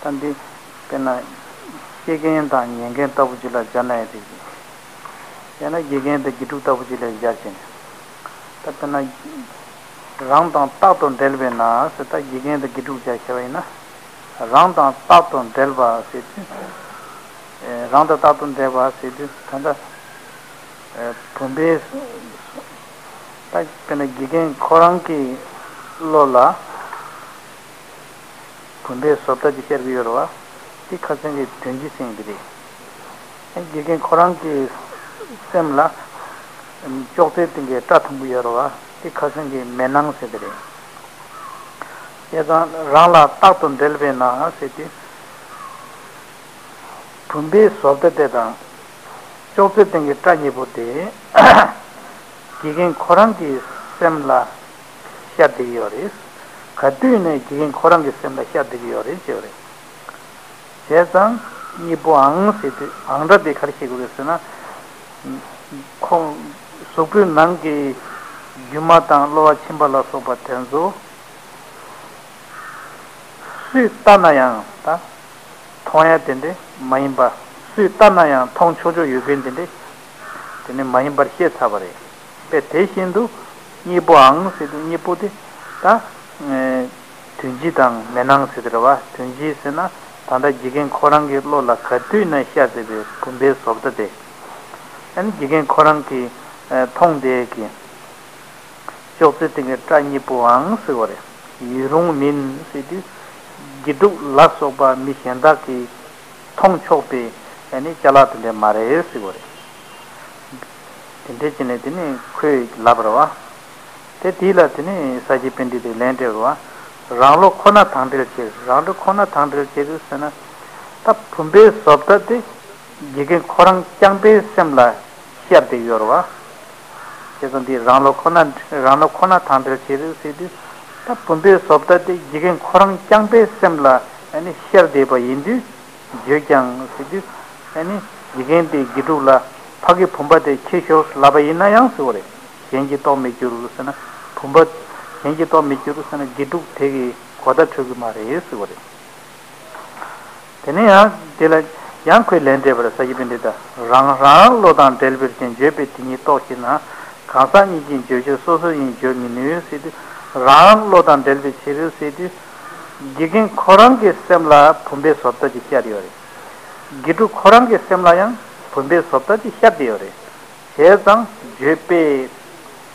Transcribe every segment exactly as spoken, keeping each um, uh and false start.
ད་འདི་དཔེར་ན་སྐྱེ་མཁན་དང་ཉལ་མཁན་ལྟ་བུ་ཅིག་ལ་སྦྱར་ན་ཡང་འགྲིག་གི། ཡང་ན་དགེ་རྒན་དང་དགེ་ཕྲུག་ལྟ་བུ་ཅིག་ལ་སྦྱར་བྱས་ནས། ད་དཔེར་ན་རང་དང་རྟག་ཏུ་འབྲེལ་བས་ན་ཟེར། ད་དགེ་རྒན་དང་དགེ་ཕྲུག་སྦྱར་བྱས་པ་ཡིན་ན། རང་དང་རྟག་ཏུ་འབྲེལ་བ་ཟེར་དུས། ཨེ། རང་དང་རྟག་ཏུ་འབྲེལ་བ་ཟེར་དུས་ད་ལྟ། ཨེ། བུམ་པའི། ད་དཔེར་ན་དགེ་རྒན་ཁོ་རང་གི་བློ་ལ་བུམ་པའི་བཟོ་ལྟ་ཅིག་ཤར་གྱི་ཡོད་རེད་བ། དེ་ཁ་སང་གི་དོན་སྤྱི་ཟེར་གྱི་རེད། དགེ་རྒན་ཁོ་རང་གི་སེམས་ལ་ཅོག་ཙེའི་སྟེང་གི་སྐྲ་མཐོང་གི་ཡོད་རེད་བ། དེ་ཁ་སང་གི་མེ་ནང་ཟེར་གྱི་རེད། བྱས་ཙང་རང་ལ་རྟག་ཏུ་འབྲེལ་བས་ན་ཟེར་དུས། བུམ་པའི་བཟོ་ལྟ་དེ་དང་། ཅོག་ཙེ་སྟེང་གི་སྐྲ་གཉིས་པོ་དེ། དགེ་རྒན་ཁོ་རང་གི་སེམས་ལ་ཤར་བསྡད་ཀྱི་ཡོད་རེད། ག་དུས་ནས་དགེ་རྒན་ཁོ་རང་གི་སེམས་ལ་ཤར་བསྡད་ཀྱི་ཡོད་རེད་ཅེས་རེད། བྱས་ཙང་གཉིས་པོའང་ཟེར་དུས་ཨང་སྒྲ་དེ་ག་རེ་བཤད་དགོས་རེད་ཟེར་ན། ཁོ། གཟུགས་པོའི་ནང་གི་རྒྱུ་མ་དང་གློ་བ་མཆིན་པ་ལ་སོགས་པ་དེ་ཚོ། སུས་ལྟ་ན་ཡང་ད། མཐོང་ཡ་དེ་འདྲས་མ་ཡིན་པ། སུས་ལྟ་ན་ཡང་མཐོང་ཆོག་ཆོག་ཡོད་མཁན་དེ་འདྲས། དེ་ནི་མ་ཡིན་པར་ཤེས་ཚར་བ་རེད། དཔེ་དེ་བཞིན་དུ། གཉིས་པོའང་ཟེར་དུས་གཉིས་པོ་དེ། ད། ཨེ། དོན་སྤྱི་དང་མེ་ནང་ཟེར་དེ་རེད་བ། དོན་སྤྱི་ཟེར་ན། ད་ལྟ་དགེ་རྒན་ཁོ་རང་གི་བློ་ལ་ག་དུས་ནས་ཤར་བསྡད་པའི་བུམ་པའི་བཟོ་ལྟ་དེ། ཨ་ནི་དགེ་རྒན་ཁོ་རང་གིས། ཨེ། མཐོང་བསྡད་ཀྱི། ཅོག་ཙེ་སྟེང་གི་སྐྲ་གཉིས་པོའང་ཟེར་བ་རེད། ཡུལ་རུང་མིན་ཟེར་དུས། དགེ་ཕྲུག་ལ་སོགས་པ་མི་གཞན་དག་གིས་མཐོང་ཆོག་པའི་ཨ་ནི་ཅ་ལག་དེ་འདྲ་མ་རེད་ཟེར་བ་རེད། དེ་འདྲ་བྱས་ནས་དེ་ནི་ཁོས་ལབ་པ་རེད་བ། དེ་དེ་ལ་དེ་ནི་ས་སྐྱ་པཎྜི་ཏས་ལན་སྤྲད་པ་རེད་བ། རང་བློ་ཁོ་ན་དང་འབྲེལ་བྱེད། རང་བློ་ཁོ་ན་དང་འབྲེལ་བྱེད་དུས་ཟེར་ན། ད་བུམ་པའི་བཟོ་ལྟ་དེ། དགེ་རྒན་ཁོ་རང་རྐྱང་པའི་སེམས་ལ་ཤར་བསྡད་ཡོད་རེད་བ། བྱས་ཙང་འདི་རང་བློ་ཁོ་ན། རང་བློ་ཁོ་ན་དང་འབྲེལ་བྱེད་རེད་ཟེར་དུས། ད་བུམ་པའི་བཟོ་ལྟ་དེ་དགེ་རྒན་ཁོ་རང་རྐྱང་པའི་སེམས་ལ་ཨ་ནི་ཤར་བསྡད་པ་ཡིན་དུས། བརྗོད་ཀྱང་ཟེར་དུས། ཨ་ནི་དགེ་རྒན་དེ་དགེ་ཕྲུག་ལ་ཕ་གི་བུམ་པ་དེ་ཁྱེར་ཤོག་ལབ་པ་ཡིན་ན་ཡང་ཟེར་བ་རེད། གཞན་གྱིས་རྟོགས་མི་འགྱུར་ཟེར་ན། བུམ་པ་གཞན་གྱིས་རྟོགས་མི་འགྱུར་ཟེར་ན་དགེ་ཕྲུག་དེ་གི་གོ་བརྡ་འཕྲོད་ཀྱི་མ་རེད་ཟེར་བ་རེད། དེ་ནས་ཡང་དེ་ལ་ཡང་ཁོས་ལན་སྤྲད་པར་ས་སྐྱ་པཎྜི་ཏས། རང་རང་བློ་དང་འབྲེལ་བར་ཞེན། བརྗོད་པས་དེ་ཉིད་རྟོགས་ཤེ་ན། གང་ཟག་ཉིད་ཀྱིས་བརྗོད་བྱ་སོ་སོ་ཡིན་བརྗོད་མི་ནུས་ཟེར་དུས། རང་བློ་དང་འབྲེལ་བའི་ཕྱིར་ཟེར་དུས། དགེ་རྒན་ཁོ་རང་གི་སེམས་ལ་བུམ་པའི་བཟོ་ལྟ་ཅིག་ཤར་ཡོད་རེད། དགེ་ཕྲུག་ཁོ་རང་གི་སེམས་ལ་ཡང་བུམ་པའི་བཟོ་ལྟ་ཅིག་ཤར་བསྡད་ཡོད་རེད། བྱས་ཙང་བརྗོད་པས།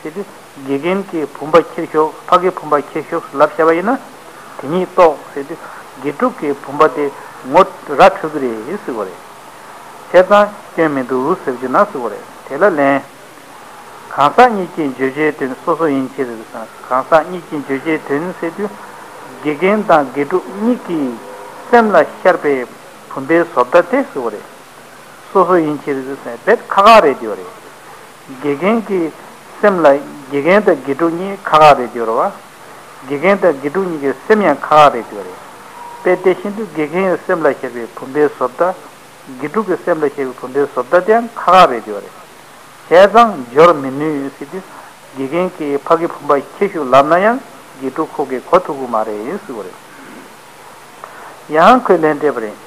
ཟེར་དུས། དགེ་རྒན་གྱིས་བུམ་པ་ཁྱེར་ཤོག་ཕ་གི་བུམ་པ་ཁྱེར་ཤོག་ལབ་བྱས་པ་ཡིན་ན། དེ་ཉིད་རྟོགས་ཟེར་དུས། དགེ་ཕྲུག་གི་བུམ་པ་དེ་ངོ་ར་འཕྲོད་ཀྱི་རེད་ཟེར་བ་རེད། བྱས་ཙང་སྐྱོན་མི་འདུག་ཟེར་གྱི་ན་ཟེར་བ་རེད། དེ་ལ་ལན། གང་ཟག་ཉིད་ཀྱིས་བརྗོད་བྱའི་དོན་སོ་སོ་ཡིན་ཕྱིར། གང་ཟག་ཉིད་ཀྱིས་བརྗོད་བྱའི་དོན་ཟེར་དུས། དགེ་རྒན་དང་དགེ་ཕྲུག་གཉིས་ཀྱི་སེམས་ལ་ཤར་བའི་བུམ་པའི་བཟོ་ལྟ་དེ་ཟེར་བ་རེད། སོ་སོ་ཡིན་ཕྱིར་ཟེར་བས་ཁག་ཁག་རེད་དེ་བ་རེད། དགེ་རྒན་གྱི་སེམས་ལ་དགེ་རྒན་དང་དགེ་ཕྲུག་གཉིས་ཁག་ཁག་རེད་དེ་བ་རེད་བ། དགེ་རྒན་དང་དགེ་ཕྲུག་གཉིས་ཀྱི་སེམས་ཡང་ཁག་ཁག་རེད་དེ་བ་རེད། དཔེ་དེ་བཞིན་དུ་དགེ་རྒན་གྱི་སེམས་ལ་ཤར་བའི་བུམ་པའི་བཟོ་ལྟ། དགེ་ཕྲུག་གི་སེམས་ལ་ཤར་བའི་བུམ་པའི་བཟོ་ལྟ་དེ་ཡང་ཁག་ཁག་རེད་དེ་བ་རེད། བྱས་ཙང་སྦྱོར་མི་ནུས་ཟེར་དུས། དགེ་རྒན་གྱིས་ཕ་གི་བུམ་པ་ཁྱེར་ཤོག་ལབ་ན་ཡང་དགེ་ཕྲུག་ཁོ་གིས་གོ་ཐུབ་ཀྱི་མ་རེད་ཟེར་བ་རེད། ཡང་ཁོས་ལན་སྤྲད་པ་རེད།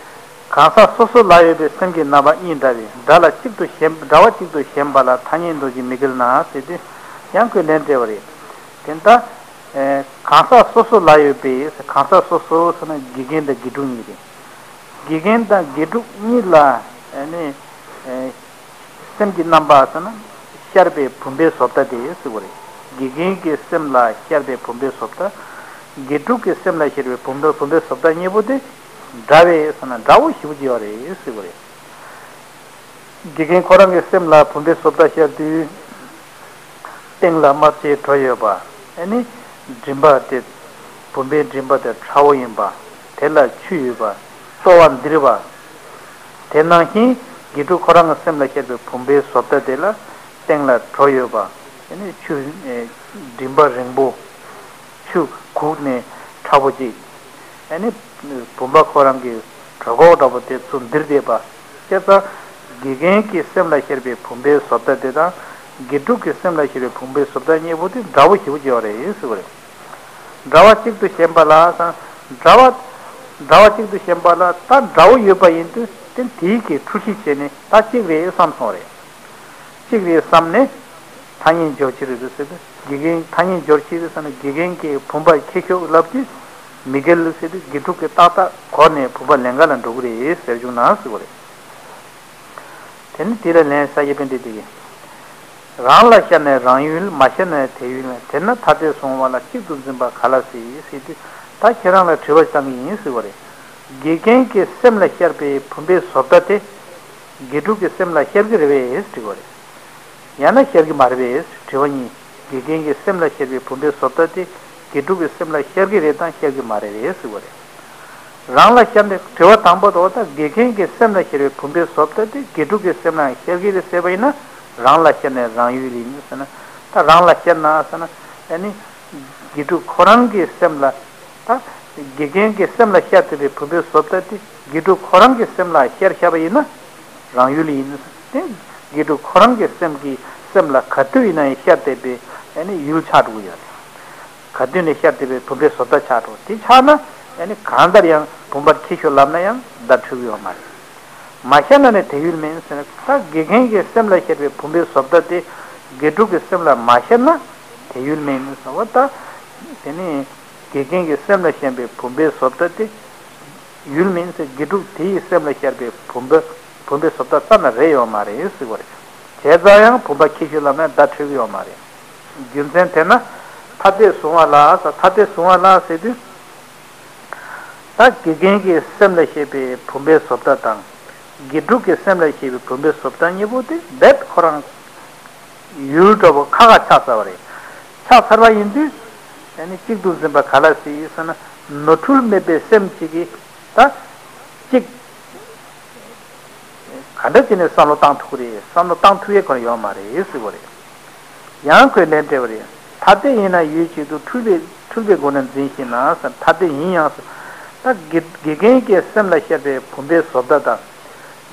གང་ཟག་སོ་སོ་ལ་ཡོད་པའི་སེམས་ཀྱི་རྣམ་པ་གཉིས་འདྲ་བས་འདྲ་ལ་གཅིག་ཏུ་ཞེན། འདྲ་བ་གཅིག་ཏུ་ཞེན་པ་ལ་ཐ་སྙད་འདོགས་ཀྱི་མི་འགལ་ན་ཟེར་དུས། ཡང་ཁོས་ལན་སྤྲད་པ་རེད། དེ་ལྟར། ཨེ། གང་ཟག་སོ་སོ་ལ་ཡོད་པའི། གང་ཟག་སོ་སོ་ཟེར་ན་དགེ་རྒན་དང་དགེ་ཕྲུག་གཉིས་རེད། དགེ་རྒན་དང་དགེ་ཕྲུག་གཉིས་ལ། ཨ་ནི། ཨེ། སེམས་ཀྱི་རྣམ་པ་ཟེར་ན་ཤར་བའི་བུམ་པའི་བཟོ་ལྟ་དེ་ཟེར་བ་རེད། དགེ་རྒན་གྱི་སེམས་ལ་ཤར་བའི་བུམ་པའི་བཟོ་ལྟ། དགེ་ཕྲུག་གི་སེམས་ལ་ཤར་བའི་བུམ་པའི་བུམ་པའི་བཟོ་ལྟ་གཉིས་པོ་དེ་འདྲ་བས་ཟེར་ན་འདྲ་བོ་ཞེ་པོ་ཅིག་ཡོད་རེད་ཟེར་བ་རེད། དགེ་རྒན་ཁོ་རང་གི་སེམས་ལ་བུམ་པའི་བཟོ་ལྟ་ཤར་དུས། སྟེང་ལ་རྨ་བྱའི་སྒྲོ་ཡོད་པ། ཨ་ནི། མགྲིན་པ་དེ། བུམ་པའི་མགྲིན་པ་དེ་ཁྲ་བོ་ཡིན་པ། དེ་ལ་ཆུ་ཡོད་པ། ལྟོ་བ་འདིར་བ། དེ་ནང་བཞིན་དགེ་ཕྲུག་ཁོ་རང་གི་སེམས་ལ་ཤར་བའི་བུམ་པའི་བཟོ་ལྟ་དེ་ལ་སྟེང་ལ་སྒྲོ་ཡོད་པ། ཨ་ནི་ཆུ། ཨེ། མགྲིན་པ་རིང་པོ། ཆུ་གུག་ནས་ཁྲ་བོ་གཅིག་ཨ་ནི་བུམ་པ་ཁོ་རང་གི་གྲོད་ཁོག་འདྲ་པོ་དེ་ཚུར་འདིར་བསྡད་པ། བྱས་ཙང་དགེ་རྒན་གྱི་སེམས་ལ་ཤར་བའི་བུམ་པའི་བཟོ་ལྟ་དེ་དང་། དགེ་ཕྲུག་གི་སེམས་ལ་ཤར་བའི་བུམ་པའི་བཟོ་ལྟ་གཉིས་པོ་དེ་འདྲ་བོ་ཞེ་པོ་ཅིག་ཡོད་རེད་ཟེར་བ་རེད། འདྲ་བ་གཅིག་ཏུ་ཞེན་པ་ལ་སང་འདྲ་བ། འདྲ་བ་གཅིག་ཏུ་ཞེན་པ་ལ་ད་འདྲ་བོ་ཡོད་པ་ཡིན་དུས་དེ་དེའི་གི་འཁྲུལ་གཞི་བྱས་ནས་ད་གཅིག་རེད་བསམ་སོང་རེད། གཅིག་རེད་བསམ་ནས་ཐ་སྙད་སྦྱོར་ཕྱིར་རེད་ཟེར་དུས་དགེ་རྒན་ཐ་སྙད་སྦྱོར་ཕྱིར་ཟེར་ན་དགེ་རྒན་གྱིས་བུམ་པ་ཁྱེར་ཤོག་ལབ་དུས་མི་འགལ་ཟེར་དུས་དགེ་ཕྲུག་གིས་ཏག་ཏག་གོ་ནས་བུམ་པ་ལེན་ག་ལ་འགྲོ་གི་རེད་ཟེར་བྱུང་ན་ཟེར་བ་རེད། དེ་ནི་དེ་ལ་ལན་ས་སྐྱ་པཎྜི་ཏས། རང་ལ་ཤར་ནས་རང་ཡུལ། མ་ཤར་ན་དེ་ཡུལ་མེད། དེས་ན་ཐ་དད་བཟུང་བ་ལ་གཅིག་ཏུ་འཛིན་པ་ག་ལ་སྲིད་ཟེར་དུས་ད་ཁྱེད་རང་ལ་དྲི་བ་བཏང་གི་ཡིན་ཟེར་བ་རེད། དགེ་རྒན་གྱི་སེམས་ལ་ཤར་བའི་བུམ་པའི་བཟོ་ལྟ་དེ་དགེ་ཕྲུག་གི་སེམས་ལ་ཤར་གྱི་རེད་པས་དྲི་བ་རེད། ཡང་ན་ཤར་གྱི་མ་རེད་པས་དྲི་བ་གཉིས། དགེ་རྒན་གྱི་སེམས་ལ་ཤར་བའི་བུམ་པའི་བཟོ་ལྟ་དེ་དགེ་ཕྲུག་གི་སེམས་ལ་ཤར་གྱི་རེད་དམ་ཤར་གྱི་མ་རེད་པས་ཟེར་བ་རེད། རང་ལ་ཤར་ནས་དྲི་བ་དང་པོ་དེ་ད་དགེ་རྒན་གྱི་སེམས་ལ་ཤར་བའི་བུམ་པའི་བཟོ་ལྟ་དེ་དགེ་ཕྲུག་གི་སེམས་ལ་ཤར་གྱི་རེད་ཟེར་བ་ཡིན་ན་རང་ལ་ཤར་ནས་རང་ཡུལ་ཡིན་ཟེར་ན། ད་རང་ལ་ཤར་ན་ཟེར་ན་ཨ་ནི་དགེ་ཕྲུག་ཁོ་རང་གི་སེམས་ལ་ད་དགེ་རྒན་གྱི་སེམས་ལ་ཤར་བསྡད་པའི་བུམ་པའི་བཟོ་ལྟ་དེ་དགེ་ཕྲུག་ཁོ་རང་གི་སེམས་ལ་ཤར་བཞག་པ་ཡིན་ན་རང་ཡུལ་ཡིན་ཟེར་ན། དེ་དགེ་ཕྲུག་ཁོ་རང་གི་སེམས་ཀྱི་སེམས་ལ་ག་དུས་ཡིན་ན་ཡང་ཤར་བསྡད་པའི་ཨ་ནི་ཡུལ་ཆགས་འགྲོ་གི་ཡོད་རེད། ག་དུས་ནས་ཤར་བསྡད་པའི་བུམ་པའི་བཟོ་ལྟ་ཆགས་འགྲོ། དེ་ཆགས་ན་ཨ་ནི་གང་ལྟར་ཡང་བུམ་པར་ཁྱེར་ཤོག་ལབ་ན་ཡང་བརྡ་འཕྲོད་ཀྱི་ཡོད་མ་རེད། མ་ཤར་ན་ནི་དེ་ཡུལ་མིན་ཟེར་ན་ད་དགེ་རྒན་གྱི་སེམས་ལ་ཤར་བའི་བུམ་པའི་བཟོ་ལྟ་དེ་དགེ་ཕྲུག་གི་སེམས་ལ་མ་ཤར་ན་དེ་ཡུལ་མིན་ཟེར་བ་ད། དེ་ནི་དགེ་རྒན་གྱི་སེམས་ལ་ཤར་བའི་བུམ་པའི་བཟོ་ལྟ་དེ་ཡུལ་མིན་ཟེར། དགེ་ཕྲུག་དེ་ཡི་སེམས་ལ་ཤར་བའི་བུམ་པ་བུམ་པའི་བཟོ་ལྟ་རྩ་ནས་རེད་ཡོད་མ་རེད་ཟེར་བ་རེད། བྱས་ཙང་ཡང་བུམ་པ་ཁྱེར་ཤོག་ལབ་ན་བརྡ་འཕྲོད་ཀྱི་ཡོད་མ་རེད། རྒྱུ་མཚན་དེས་ན་ཐ་དད་བཟུང་བ་ལ་ཟེར། ཐ་དད་བཟུང་བ་ལ་ཟེར་དུས་ད་དགེ་རྒན་གྱི་སེམས་ལ་ཤར་བའི་བུམ་པའི་བཟོ་ལྟ་དང་དགེ་ཕྲུག་གི་སེམས་ལ་ཤར་བའི་བུམ་པའི་བཟོ་ལྟ་གཉིས་པོ་དེ་རྦད་ཁོ་རང་ཡུལ་འདྲ་པོ་ཁ་ཁ་ཆགས་ཚར་བ་རེད། ཆགས་ཚར་བ་ཡིན་དུས་ཨ་ནི་གཅིག་ཏུ་འཛིན་པ་ག་ལ་སྲིད་ཟེར་ན་ནོར་འཁྲུལ་མེད་པའི་སེམས་གཅིག་གིས་ད་གཅིག་ག་འདྲ་བྱས་ནས་བསམ་བློ་བཏང་ཐུབ་ཀྱི་རེད། བསམ་བློ་བཏང་ཐུབ་ཡས་ཁོ་རང་ཡོད་མ་རེད་ཟེར་བ་རེད། ཡང་ཁོས་ལན་སྤྲད་པ་རེད། ཐ་དད་ཡིན་ན་ཡུལ་གཅིག་ཏུ་འཁྲུལ་པའི་འཁྲུལ་པའི་སྒོ་ནས་འཛིན་ཞིང་ན་ཟེར། ཐ་དད་ཡིན་ཡང་ཟེར། ད་དགེ་དགེ་རྒན་གྱི་སེམས་ལ་ཤར་བའི་བུམ་པའི་བཟོ་ལྟ་དང་།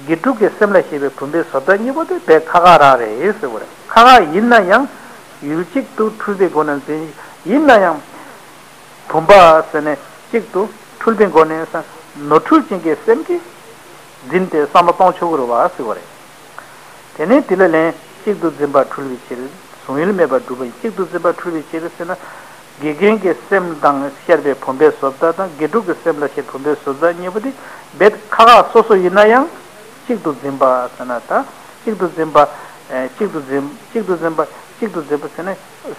དགེ་ཕྲུག་གི་སེམས་ལ་ཤར་བའི་བུམ་པའི་བཟོ་ལྟ་གཉིས་པོ་དེ་དཔེ་ཁ་ཁ་རང་རེད་ཟེར་བ་རེད། ཁ་ཁ་ཡིན་ན་ཡང་ཡུལ་གཅིག་ཏུ་འཁྲུལ་པའི་སྒོ་ནས་འཛིན། ཡིན་ན་ཡང་བུམ་པ་ཟེར་ནས་གཅིག་ཏུ་འཁྲུལ་པའི་སྒོ་ནས་ཟེར་ནོར་འཁྲུལ་ཅན་གྱི་སེམས་ཀྱིས་འཛིན་ཏེ་བསམ་བློ་གཏོང་ཆོག་གི་རེད་བ་ཟེར་བ་རེད། དེ་ནས་དེ་ལ་ལན། གཅིག་ཏུ་འཛིན་པ་འཁྲུལ་བའི་ཕྱིར། གཟུང་ཡུལ་མེད་པར་སྒྲུབ་པ་ཡིན། གཅིག་ཏུ་འཛིན་པ་འཁྲུལ་བའི་ཕྱིར་ཟེར་ན། དགེ་རྒན་གྱི་སེམས་དང་ཤར་བའི་བུམ་པའི་བཟོ་ལྟ་དང་དགེ་ཕྲུག་གི་སེམས་ལ་ཤར་བུམ་པའི་བཟོ་ལྟ་གཉིས་པོ་དེ་རྦད་ཁ་ཁ་སོ་སོ་ཡིན་ན་ཡང་གཅིག་ཏུ་འཛིན་པ་ཟེར་ན་ད་གཅིག་ཏུ་འཛིན་པ། ཨེ། གཅིག་ཏུ་འཛིན་གཅིག་ཏུ་འཛིན་པ་གཅིག་ཏུ་འཛིན་པ་ཟེར་ན་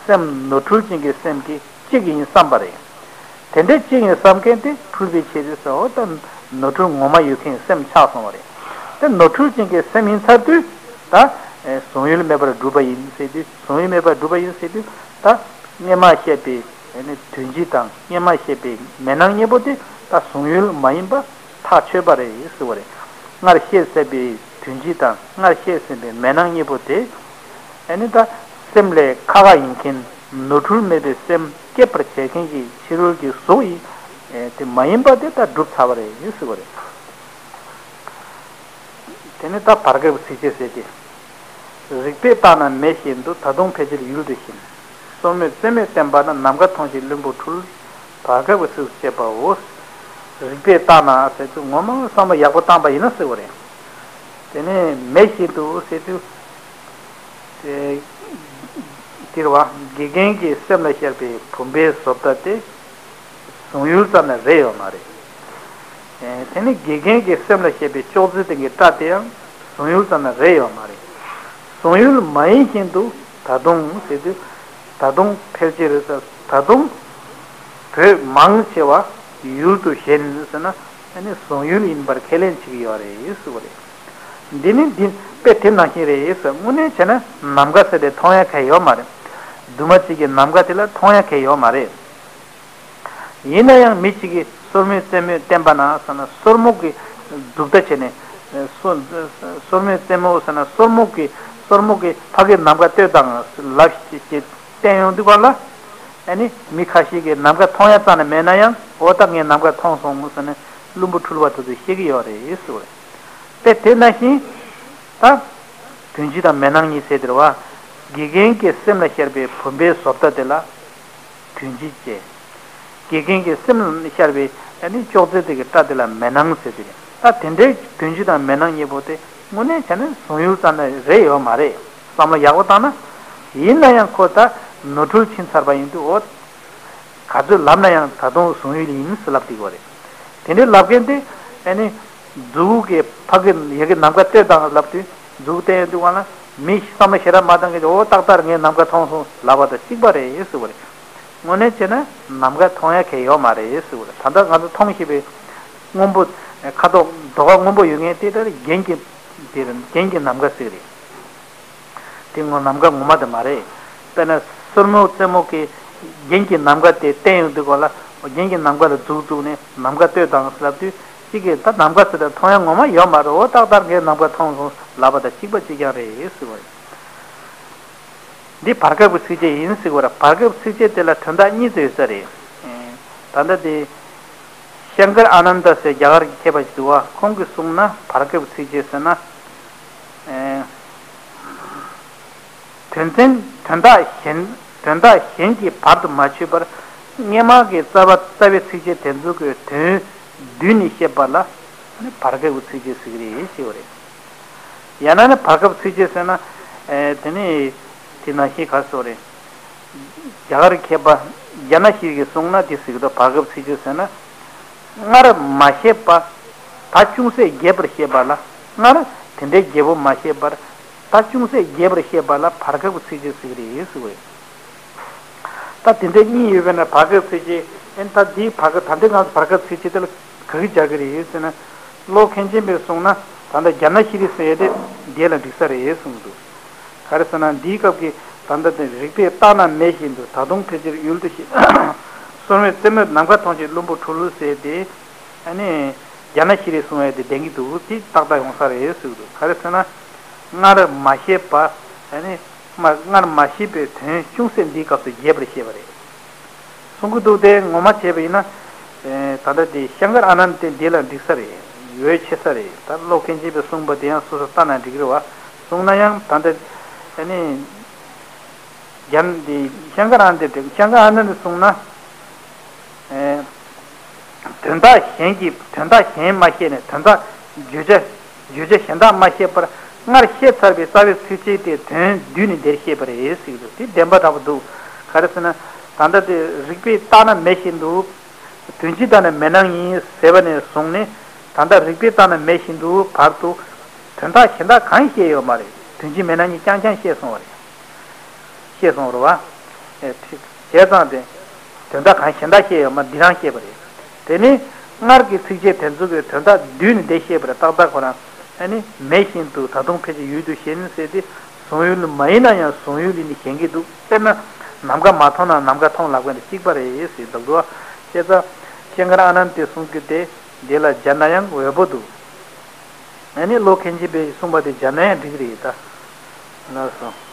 སེམས་ནོར་འཁྲུལ་ཅན་གྱི་སེམས་ཀྱིས་གཅིག་ཡིན་བསམ་པ་རེད། དེ་འདྲའི་གཅིག་ཡིན་བསམ་མཁན་དེ་འཁྲུལ་པའི་ཕྱིར་ཟེར་བ་ད་ནོར་འཁྲུལ་ངོ་མ་ཡོད་མཁན་སེམས་ཆགས་སོང་བ་རེད། དེ་ནོར་འཁྲུལ་ཅན་གྱི་སེམས་ཡིན་ཚར་དུས་ད་གཟུང་ཡུལ་མེད་པར་སྒྲུབ་པ་ཡིན་ཟེར་དུས་གཟུང་ཡུལ་མེད་པར་སྒྲུབ་པ་ཡིན་ཟེར་དུས་ད་སྔོན་མ་བཤད་པའི་དོན་སྤྱི་དང་སྔོན་མ་བཤད་པའི་མེད་སྣང་གཉིས་པོ་དེ་ད་གཟུང་ཡུལ་མ་ཡིན་པ་ཐག་ཆོད་པ་རེད་ཟེར་བ་རེད། སྔར་བཤད་ཟིན་པའི་དོན་སྤྱི་དང་སྔར་བཤད་ཟིན་པའི་མེད་སྣང་གཉིས་པོ་དེ། ཨ་ནི་ད་སེམས་ལས་ཁ་ཁ་ཡིན་མཁན་ནོར་འཁྲུལ་མེད་པའི་སེམས་སྐྱེད་པར་བྱེད་མཁན་གྱི་ཕྱི་རོལ་གྱི་གཟུགས་ཡིན། ཨེ། དེ་མ་ཡིན་པ་དེ་ད་གྲུབ་ཚར་བ་རེད་ཟེར་བ་རེད། དེ་ནི་ད་བར་སྐབས་ཚིགས་བཅད་ཟེར་ཏེ། རིགས་པས་བརྟགས་ན་མེ་བཞིན་དུ། ད་དུང་ཕལ་ཆེར་ཡུལ་དུ་ཞེན། སོར་མོས་རྩེ་མོས་བསྟན་པ་ན། ནམ་མཁའ་མཐོང་ཞིང་བླུན་པོ་འཁྲུལ། བར་སྐབས་ཀྱི་ཚིགས་སུ་བཅད་པའོ། རིགས་པས་བརྟགས་ན་ཟེར་དུས་ངོ་མ་བསམ་བློ་ཡག་པོ་བཏང་པ་ཡིན་ན་ཟེར་བ་རེད། དེ་ནས་མེ་བཞིན་དུ་ཟེར་དུས། དེ་དེ་རེད་བ། དགེ་རྒན་གྱི་སེམས་ལ་ཤར་བའི་བུམ་པའི་བཟོ་ལྟ་དེ་གཟུང་ཡུལ་ཙམ་ནས་རེད་ཡོད་མ་རེད། ཨེ། དེ་ནི་དགེ་རྒན་གྱི་སེམས་ལ་ཤར་བའི་ཅོག་ཙེ་སྟེང་གི་སྐྲ་དེའང་གཟུང་ཡུལ་ཙམ་ནས་རེད་ཡོད་མ་རེད། གཟུང་ཡུལ་མ་ཡིན་བཞིན་དུ་ད་དུང་ཟེར་དུས། ད་དུང་ཕལ་ཆེར་ད་དུང་བོད་མང་ཆེ་བ་ཡུལ་དུ་ཞེན་ཟེར་ན་ཨ་ནི་གཟུང་ཡུལ་ཡིན་པར་ཁས་ལེན་བྱེད་ཀྱི་ཡོད་རེད་ཟེར་བ་རེད། འདི་ནི་འདི་དཔེ་དེ་ནང་བཞིན་རེད་ཟེར། དངོས་གནས་བྱས་ན་ནམ་མཁའ་ཟེར་དེ་མཐོང་ཡ་གང་ཡོད་མ་རེད། འདུས་མ་བྱས་ཀྱི་ནམ་མཁའ་དེ་ལ་མཐོང་ཡ་གང་ཡོད་མ་རེད། ཡིན་ན་ཡང་མི་གཅིག་གིས་སོར་མོས་རྩེ་མོས་བསྟན་པ་ན་ཟེར་ན་སོར་མོ་གི་མཛུབ་མཐའ་བྱས་ནས། སོ་སོར་མོས་རྩེ་མོ་ཟེར་ན་སོར་མོ་གི་སོར་མོ་གི་ཕ་གིར་ནམ་མཁའ་ལྟོས་དང་ལབ་ཞེས་བསྟན་ཡོང་དུས་སྒང་ལ། ཨ་ནི་མི་ཁ་ཤས་ཀྱིས་ནམ་མཁའ་མཐོང་ཡ་རྩ་ནས་མེད་ན་ཡང་འོ་ད་ངས་ནམ་མཁའ་མཐོང་སོང་ཟེར་ནས་བླུན་པོ་འཁྲུལ་བ་དེ་ཚོས་བཤད་ཀྱི་ཡོད་རེད་ཟེར་བ་རེད། དེ་དེ་ནང་བཞིན་ད་དོན་སྤྱི་དང་མེད་སྣང་གཉིས་ཟེར་དེ་རེད་བ། དགེ་རྒན་གྱི་སེམས་ལ་ཤར་བའི་བུམ་པའི་བཟོ་ལྟ་དེ་ལ་དོན་སྤྱི་བྱས། དགེ་རྒན་གྱི་སེམས་ལ་ཤར་བའི་ ཨ་ནི་ཅོག་ཙེ་དེ་གི་སྐྲ་དེ་ལ་མེ་ནང་ཟེར་དེ་རེད། ད་དེ་འདྲའི་དོན་སྤྱི་དང་མེ་ནང་གཉིས་པོ་དེ་དངོས་གནས་བྱས་ན་གཟུང་ཡུལ་ཙམ་ན་རེད་ཡོད་མ་རེད། བསམ་བློ་ཡག་པོ་བཏང་ན། ཡིན་ན་ཡང་ཁོ་ད་ནོར་འཁྲུལ་ཕྱིན་ཚར་བ་ཡིན་དུས། འོ། ག་ཚོད་ལབ་ན་ཡང་ད་དུང་གཟུང་ཡུལ་ཡིན་ཟེར་ལབ་བསྡད་ཀྱི་ཡོད་རེད། དེ་འདྲའི་ལབ་མཁན་དེ་ཨ་ནི་མཛུ་གུ་གི་ཕ་གི་ཡ་གི་ནམ་མཁའ་ལྟོས་དང་ལབ་དུས། མཛུ་གུ་ལྟོས་ཡོང་དུས་གང་ལ་མི་བསམ་བློ་ཞེ་དྲག་མ་བཏང་མཁན་དེ། འོ་ཏག་ཏག་ངས་ནམ་མཁའ་མཐོང་སོང་ལབ་པ་དང་གཅིག་པ་རེད་ཟེར་བ་རེད། དངོས་གནས་བྱས་ན་ནམ་མཁའ་མཐོང་ཡ་གང་ཡང་ཡོད་མ་རེད་ཟེར་བ་རེད། ད་ལྟ་ང་ཚོ་མཐོང་བཞིན་པའི་སྔོན་པོ། ཁ་དོག་རྡོ་ཁ་སྔོན་པོ་ཡོད་མཁན་དེ་ལྟར་རྒྱན་གྱི། དེ་རྒྱན་གྱི་ནམ་མཁའ་ཟེར་གྱི་རེད། དེ་ངོ་ནམ་མཁའ་ངོ་མ་དེ་མ་རེད། དཔེར་ན་སོར་མོ་རྩེ་མོ་གི་རྒྱན་གྱི་ནམ་མཁའ་དེ་བསྟན་ཡོང་དུས་གང་ལ། རྒྱན་གྱི་ནམ་མཁའ་ལ་མཛུབ་བཙུགས་ནས་ནམ་མཁའ་ལྟོས་དང་ཟེར་ལབ་དུས། གཅིག་གིས་ད་ནམ་མཁའ་ཟེར་དེ་མཐོང་ཡ་ངོ་མ་ཡོད་མ་རེད། འོ་ཏག་ཏག་ངས་ནམ་མཁའ་མཐོང་སོང་ལབ་པ་དང་གཅིག་པ་གཅིག་རྐྱང་རེད་ཟེར་བ་རེད། འདི་བར་སྐབས་ཀྱི་ཚིགས་བཅད་ཡིན་ཟེར་བ་རེད། བར་སྐབས་ཚིགས་བཅད་དེ་ལ་དོན་དག་གཉིས་ཙམ་ཡོད་ས་རེད། ད་ལྟ་དེ། ཤང་ཀར་ཨ་ནན་ད་ཟེར་རྒྱ་གར་གྱི་མཁས་པ་ཞིག་འདུག་བ། ཁོང་གིས་གསུངས་ན་བར་སྐབས་ཚིགས་བཅད་ཟེར་ན། ཨེ། དོན་ཚན་དོན་དག་གཞན་དོན་དག་གཞན་གྱི་བར་དུ་མ་ཆོད་པར། སྔོན་མ་གི་རྩ་བ་རྩ་བའི་ཚིགས་བཅད་དེ་ཚོ་གི་དོན་བསྡུས་ནས་བཤད་པ་ལ་བར་སྐབས་ཀྱི་ཚིགས་བཅད་ཟེར་གྱི་རེད་ཞེས་པ་རེད། ཡང་ན་ནི་བར་སྐབས་ཚིགས་བཅད་ཟེར་ན། ཨེ། དེ་ནི་དེ་ནང་བཞིན་ག་སོགས་རེད། རྒྱ་གར་མཁས་པ་ཛྙཱ་ན་ཤྲཱི་ཡིས་གསུངས་ན་དེ་ཟེར་གྱི་འདུག་བར་སྐབས་ཚིགས་བཅད་ཟེར་ན། སྔར་མ་བཤད་པ་ད་ཅུང་ཟད་རྒྱས་པར་བཤད་པ་ལ། སྔར་དེ་འདྲའི་རྒྱས་པོ་མ་བཤད་པར་ད་ཅུང་ཟད་རྒྱས་པར་བཤད་པ་ལ་བར་སྐབས་ཚིགས་བཅད་ཟེར་གྱི་རེད་ཟེར་བས། ད་དེ་འདྲ་གཉིས་ཡོད་པས་ན་བར་སྐབས་ཚིགས་བཅད། ཨེ། ད་འདིའི་བར་སྐབས་ད་ལྟའི་ང་ཚོ་བར་སྐབས་ཚིགས་བཅད་དེ་ལ་ག་གི་སྦྱར་གི་རེད་ཟེར་ན། ཀློག་མཁན་ཆེན་པོས་གསུངས་ན་ད་ལྟ་ཛྙཱ་ན་ཤྲཱི་ཡིས་ཟེར་ཡས་དེ་འདི་ལ་འགྲིག་ས་རེད་གསུངས་འདུག་ག་རེ་ཟེར་ན་འདིའི་སྐབས་ཀྱི་ད་ལྟ་དེ་རིག་པས་བརྟགས་ན་མེ་བཞིན་དུ། ད་དུང་ཕལ་ཆེར་ཡུལ་དུ་ཞེན། སོར་མོས་རྩེ་མོའི་ནམ་མཁའ་མཐོང་བྱེད་བླུན་པོ་འཁྲུལ་ཟེར་ཏེ། ཨ་ནི་ཛྙཱ་ན་ཤྲཱི་ཡིས་གསུངས་ཡས་དེ་ལྡན་གྱི་འདུག་དེ་ཏག་ཏག་ཡོང་ས་རེད་གསུངས་འདུག་ག་རེ་ཟེར་ན། སྔར་མ་བཤད་པ། ཨ་ནི། མ། སྔར་མ་བཤད་པའི་དོན་ཅུང་ཟད་འདིའི་སྐབས་སུ་རྒྱས་པར་བཤད་པ་རེད། གསུང་གི་འདུག་དེ་ངོ་མ་བྱས་པ་ཡིན་ན། ཨེ། ད་ལྟ་དེ་ཤང་ཀར་ཨ་ནན་ཏེ་འདི་ལ་འགྲིག་ས་རེད། འོས་ཆེ་ས་རེད། ད་ཀློག་མཁན་ཆེན་པོས་གསུངས་པ་དེ་ཡང་སོ་སོ་ལྟ་ན་འགྲིག་གི་རེད་བ། གསུངས་ན་ཡང་ད་ལྟ། ཨ་ནི། ཛྙཱ་ན་དེ་ཤང་ཀར་ཨ་ནན་ཏེ་ཤང་ཀར་ཨ་ནན་ཏེས་གསུངས་ན། ཨེ། དོན་དག་གཞན་གྱི་དོན་དག་གཞན་མ་བཤད་ནས། དོན་དག་བརྗོད་བྱ་བརྗོད་བྱ་གཞན་དག་མ་བཤད་པར་སྔར་བཤད་ཚར་བའི་རྩ་བའི་ཚིགས་བཅད་དེ་དོན་བསྡུས་ནས་འདིར་བཤད་པ་རེད་ཟེར་གྱི་འདུག་དེ་བདེན་པ་འདྲ་པོ་འདུག་ག་རེ་ཟེར་ན། ད་ལྟ་དེ་རིགས་པས་བརྟགས་ན་མེ་བཞིན་དུ། དོན་སྤྱི་ལྟར་ན་མེ་ནང་ཡིན་ཟེར་བ་ནས་བཟུང་ནས། ད་ལྟ་རིགས་པས་བརྟགས་ན་མེ་བཞིན་དུ་བར་དུ། དོན་དག་གཞན་དག་གང་ཡང་བཤད་ཡོད་མ་རེད། དོན་སྤྱི་མེ་ནང་ཡིན་རྐྱང་རྐྱང་བཤད་སོང་བ་རེད། ཤེས་སོང་རེད་བ། ཨེ། བྱས་ཙང་དེ། དོན་དག་གང་གཞན་དག་བཤད་ཡོད་མ་འདི་རང་བཤད་པ་རེད། དེ་ནི་སྔར་གྱི་ཚིགས་བཅད་དེ་ཚོ་གི་དོན་དག་བསྡུས་ནས་འདི་བཤད་པ་རེད། ཏག་ཏག་ཁོ་རང་། ཨ་ནི་མེ་བཞིན་དུ་ད་དུང་ཕལ་ཆེར་ཡུལ་དུ་ཞེན་ཟེར་ཏེ། གཟུང་ཡུལ་མ་ཡིན་ན་ཡང་གཟུང་ཡུལ་ཡིན་ནས་ཞེན་གྱི་འདུག་དཔེར་ན་ནམ་མཁའ་མ་མཐོང་ན་ནམ་མཁའ་མཐོང་ལབ་མཁན་དང་གཅིག་པ་རེད་ཟེར་འདུག་འདུག་བ། བྱས་ཙང་ཤང་ཀར་ཨ་ནན་ཏེས་གསུང་རྒྱུ་དེ་འདི་ལ་སྦྱར་ན་ཡང་འོས་པོ་འདུག་ཨ་ནི་ཀློག་མཁན་ཆེན་པོས་གསུངས་པ་དེ་སྦྱར་ན་ཡང་འགྲིག་གི་རེད་ད། ལགས་སོ།